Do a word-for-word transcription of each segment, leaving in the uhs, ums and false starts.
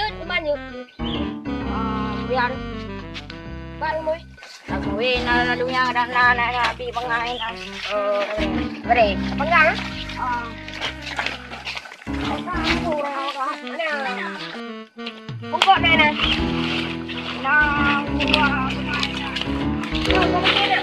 Kuman yuk. Ah, biar. Baru moi. Aku weh, na lalu nyang dan na, na, na, bi pengai na. Oh, beri. Pengai. Ah. Bungkôk na, na. Na, bungkôk na, na.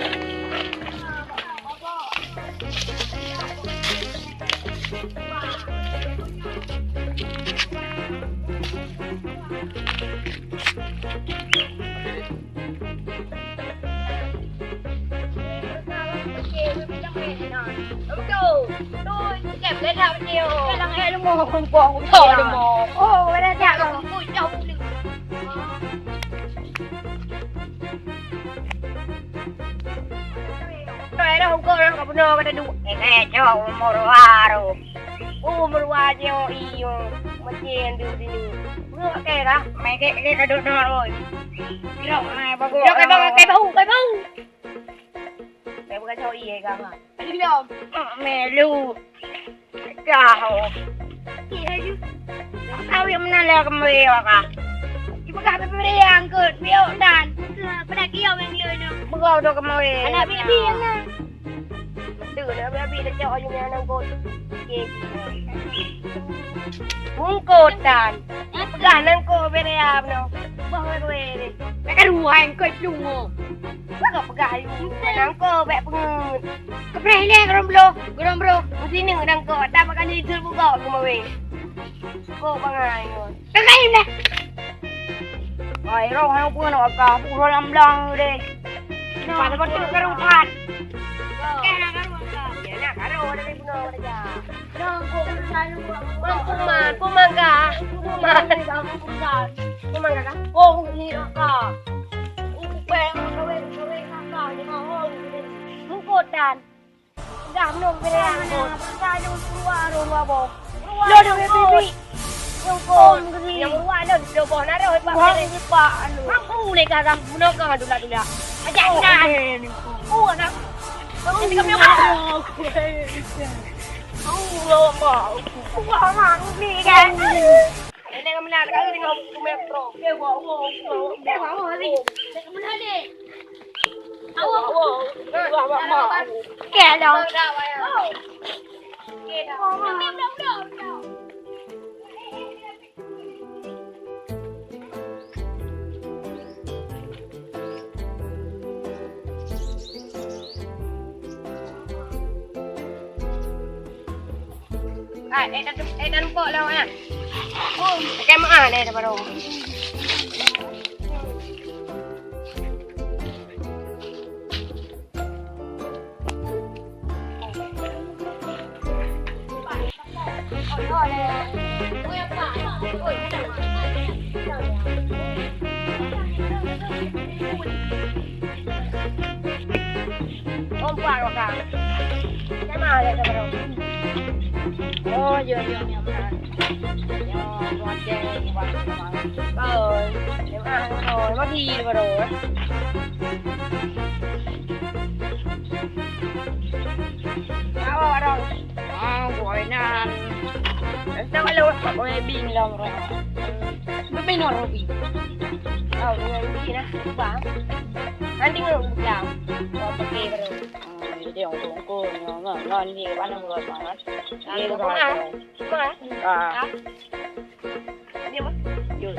Umur waru. Umur waru jih, iyo. Macam tu sini. Beuke kah? Mai kek, kek ka duduk nol, oi. Yok, mai bagoe. Yok, kai bau, kai bau, kai bau. Kai bukan cowok iye kah? Ada belum? Ah, melu. Kah, oh. Iya, ju. Kau yang mana lah kembali, kah? Ibu kah beri angkut, biok dan. Pernah kiyau yang dia tu. Bugau tu kembali. Anak bibi yang mana? Tu dah habis-habis dah cok ayu yang nangkut. Okey. Mungkut dan. Peugah nangkut beri apa no? Bah beri. Nak karuan kau pelungo. Peugah peugah ayu. Nangkut bek pengut. Kepreh ni gerong bro, gerong bro. Mesti ni nangkut. Tak makan itu bugau kembali. Kau bangai. Kakaim deh. Wah, roh hana peue nak ka, buh lam blang deh. Empat lepas tu karu empat. Okey, nak karu angka. Ya, nak karu ada di guna ada ja. Nang kok selalu buat. Kuman, kuman ka. Kuman. Kuman ka. Oh, ni ka. Upeng kawin, kawin ka. Jangan ngomong. Mungkot dan. Dah menung beri angkot. Lo dah bibi. Nyungkot. Yang ruwah lo, lo boh na roh, Pak. Wah, ini Pak, anu. Mampu leka gang bunoe kang dula-dula. Ajak na. Oh, na. Kami mau. Oh, lo mau. Wah, mang ni kan. Nenek kami nak kali dengan metro. Dia bawa, bawa, bawa. Dia bawa ni. Nenek kami nak ni. Ah, eh, dan, eh, dan kok lah, eh. Oh, pakai maaf deh, daripada orang. Kompak wakang. Sama ada sama. Oh, iya, iya, iya, benar. Ya, luar biasa, luar biasa. Oh, memang, oh, mati baru. Tahu orang. Ah, buainan. Entah kalau buai bing lah orang. Bebino Robi. Oh, buai bing lah. Bang. Nanti ngomong bilang. Oh, pakai baru. Ah, jadi orang tunggu ngon ngon ni mana buat banget. Ni bukan. Mana? Ah. Dia apa? Jul.